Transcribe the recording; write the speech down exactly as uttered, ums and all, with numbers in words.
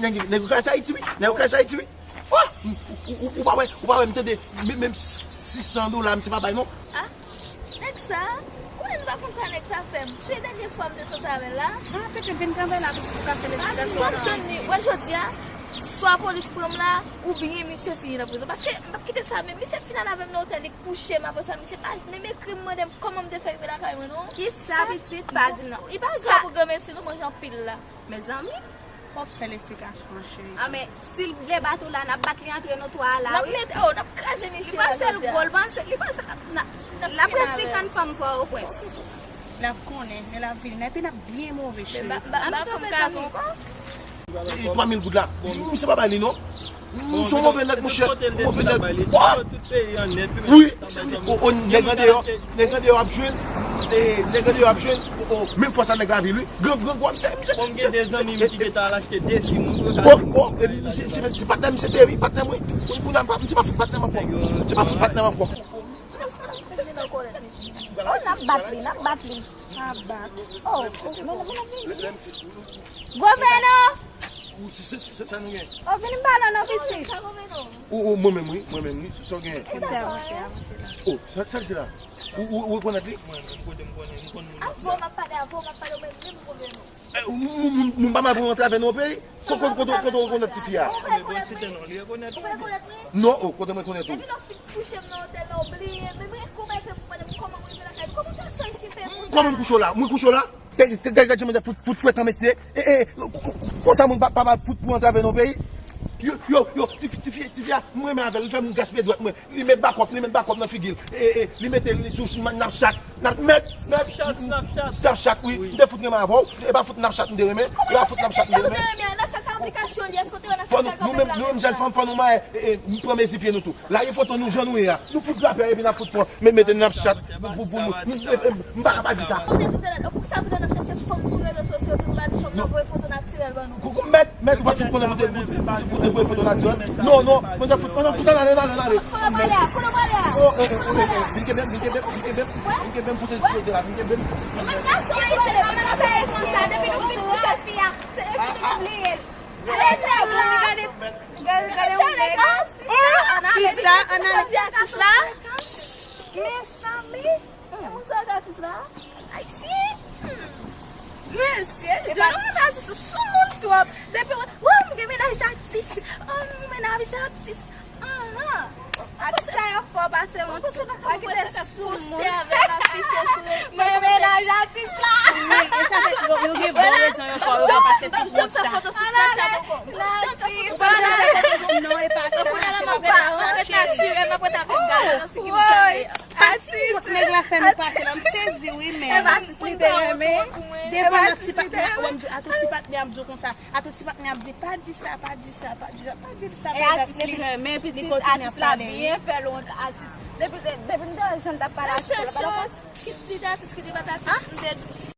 Nèg, nèg yo kraze Ayiti, wi. Nèg yo kraze Ayiti, wi. Oh! Ou, ou, ou, ou pa wè, ou pa wè m tande, men, menm sis san dola, misye pa bay, non. Ah, nèg sa, konnen nou pa konn sa nèg sa fè m. Se dènye fwa m te soti avè l la. Ah, petèt vin kanpe la, pou ka fè lesplikasyon. Fò m tann li. Wè, jodi a, swa polis pran m la, oubyen misye fini nan prizon. Paske m p ap kite sa, men misye fin al avè m nan otèl, li kouche m, apre sa, misye pa menm ekri m, mande m kòman m te fè rive lakay mwen, non. Kisa pitit pa di m nan? Li pa grav pou granmesi, nou manje anpil la. Mezanmi, fò w fè lesplikasyon an, cheri. Ah, men si l vle bat ou la, n ap bat li antre nou twa a la, wi. N ap mete, oh, n ap kraze misye la jodi a. Li panse l gwo, l panse, li panse l ap, l ap pran senkant fanm Pòtoprens. L ap konnen, men l ap vini. Epi n ap byen move, cheri. Ann kanpe tann ou. E, e twa mil goud la. Misye pa bay li, non. M se yon move nèg, monchè. Move nèg. Wi, o, o, nèg andeyò, nèg andeyò ap jwenn, e, nèg andeyò ap jwenn, o, o, menm fòs a nèg lavil, wi. Gran, gran gwa, misye, misye. Bon, m gen de zanmi m ki gentan al achte de sim, wi, pou yo ka. O, o, e, misye, misye, misye patnè, misye te, wi, patnè, wi. Kounye a, misye pa fout patnè m ankò. Misye pa fout patnè m ankò. Oh, n ap bat li, n ap bat li. Aba. Oh, oh, men, men, men. Gwo veno! Ou, se, se, se, se sa nou gen. Oh, vin m pale non, pitit. Ou, ou, mwen menm, wi, mwen menm, wi, se sa w gen. Avanse, avanse, avanse la. Oh, sa, sa l di la? Ou, ou, ou rekonèt li? Mwen menm, kote m konnen, m konn moun nan. Avè w m ap pale, avè w m ap pale, ou menm, menm gwo veno. Eh, moun, moun, moun, moun pa mal pou rantre avè nou o peyi. Kote, kote, kote w rekonèt tifi a? Ou pa rekonèt mwen? Ou pa rekonèt mwen? Non, oh, kote mwen rekonèt ou? Depi lè w fin kouche m nan otèl la, ou bliye. Men mwen, kòman e fè pou mande m kòman mwen rive lakay? Kòman gason isi fè konsa? Kòman m kouche w la? Mwen kouche w la? Gade, gade, gade, gade, fout, fout fwèt an mesye. E, e, konsa moun pa, pa mal fout pou antre avè nou o peyi. Yo, yo, yo, tifi, tifi, tifi a, mwen renmen avè l, li fè m gaspiye dwèt mwen. Li met bakòp, li met bakòp nan figi l. E, e, li mete li sou, sou Snapchat. Nap, met, met. Snapchat, Snapchat. Snapchat, wi. M te fout renmen avè w. E pa fout Snapchat m te renmen. E pa fout Snapchat m te renmen. Snapchat se aplikasyon li, èske w te wè nan Snapchat? Fò nou, nou menm, nou menm jèn fanm, fò nou maye, e, e, pran mezi pye nou tou. Lage foto nou jan nou ye a. Nou fout rapè epi n ap fout pran, men mete Snapchat pou, pou, pou nou. M, m, m, m pa ka pa di sa. Ou te sou entènèt, poukisa ou te ap chache fanm sou rezo sosyo, tout bati fanm nan voye foto natirèl ban nou? Mèt, mèt, ou pa t fout konnen pou te, pou te, pou te voye foto natirèl. Non, non, mwen te fout, mwen te fout, ale, ale, ale. Kote w prale a? Kote w prale a? Oh, eh, eh, eh, eh, vin kenbe m, vin kenbe m, vin kenbe m, vin kenbe m, vin kenbe m pou te dispoze la, vin kenbe m. Mwen gason ayisyen, mwen nan peyi konsa, depi nou fin kouche fi a, se ekri nou bliye l. Gade, gade, gade, gade yon nèg. Sista, ann ale. Sista. Mezanmi. E moun sa yo ka atis la? Ayisyen? Hmm. Mesye, jan nou atis ou sou moun twòp. Depi w, w, m gen mennaj atis. Oh, m gen mennaj atis. Ahan. Atis sa yo fò pase yon tou. Pa kite sou moun. Mwen mennaj atis la. Wi, e sa fè yo, yo gen bon rezon yo fò, yo pa pase tout wont sa. Non, e pa sa, se pa sa, cheri. Woy. Atis. Nèg la fè nou pase la, m sezi wi, men. E pa atis li te renmen. Devan nan ti patnè, w ap di, ato ti patnè ap di w konsa. Ato ti patnè ap di, pa di sa, pa di sa, pa di sa, pa di sa. E atis li renmen, pitit, atis la byen fè l wont, atis. Depi, depi m te wè jan l t ap pale atis la, pa t atis, kit li te atis, kit li pa t atis, m te di w